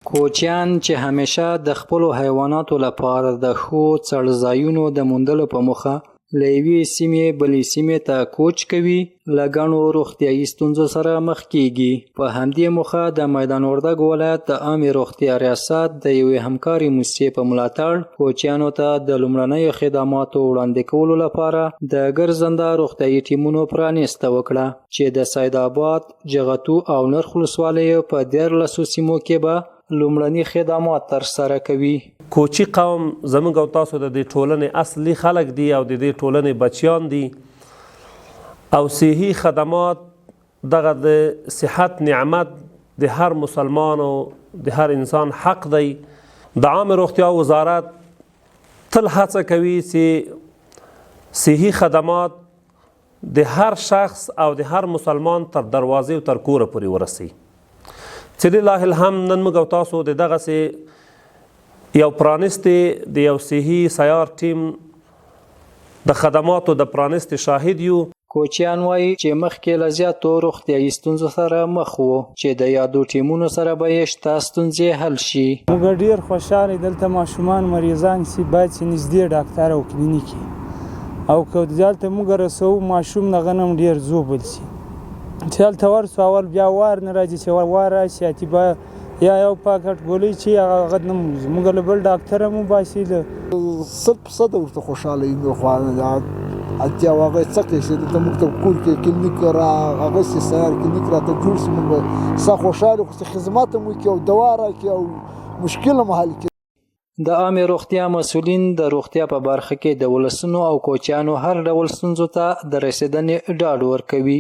کوچیان چې همیشه د خپلو حیواناتو لپاره د ښو څړځایونو د موندلو په موخه له یوې سیمې بلې سیمې ته کوچ کوي، له ګڼو روغتیايي ستونزو سره مخ کیږي. په همدې موخه د میدان وردګو ولایت د عامې روغتیا ریاست د یوې همکارې موسسې په ملاتړ کوچیانو ته د لومړنیو خدماتو وړاندې کولو لپاره د ګرځنده روغتیايي ټیمونو پرانیسته وکړه چې د سیدآباد، جغتو او نرخ ولسوالیو په 13 سیمو کې به لومړني خدمات ترسره کوي. کوچي قوم زموږ او تاسو د دې ټولنې اصلي خلک دي او د دې ټولنې بچیان دي او صحي خدمات دغه د صحت نعمت د هر مسلمان او د هر انسان حق دی. د عامې روغتیا وزارت تل هڅه کوي چې صحي خدمات د هر شخص او د هر مسلمان تر دروازې او تر کوره پورې ورسي چې لله الحمد نن موږ او تاسو د دغسې یو پرانیستې د یو صحي سیار ټیم د خدماتو د پرانیستې شاهد یو. کوچیان وايي چې مخکې له زیاتو روغتیايي ستونزو سره مخ وو چې د یادو ټیمونو سره به یې شته ستونزې حل شي. موږ ډیر خوشحاله دلته ماشومان مریضان سي باید چې نږدې ډاکتر او کلینیک او که دلته موږ رسوو ماشوم دغه نه هم ډېر ژوبل شي چې هلته ورسو اول بیا وار نه راځي چې وار راشي اتبا یا یو پاکټ ګولۍ چې هغه نه موږ له بل ډاکټره مو باسي له 100% ورته خوشحاله یو. نور خو اړتیا او هغه څه کوي چې دلته موږ ته کور کې کلینیک را هغسې سیار کلینیک راته جوړ شي، موږ به سخت خوشحاله خو چې خدمت هم وکړي او دوا راکړي او مشکل هم حل کړي. د عامې روغتیا مسؤلین د روغتیا په برخه کې د ولسونو او کوچیانو هر ډول ستونزو ته د رسېدنې ډاډ ورکوي.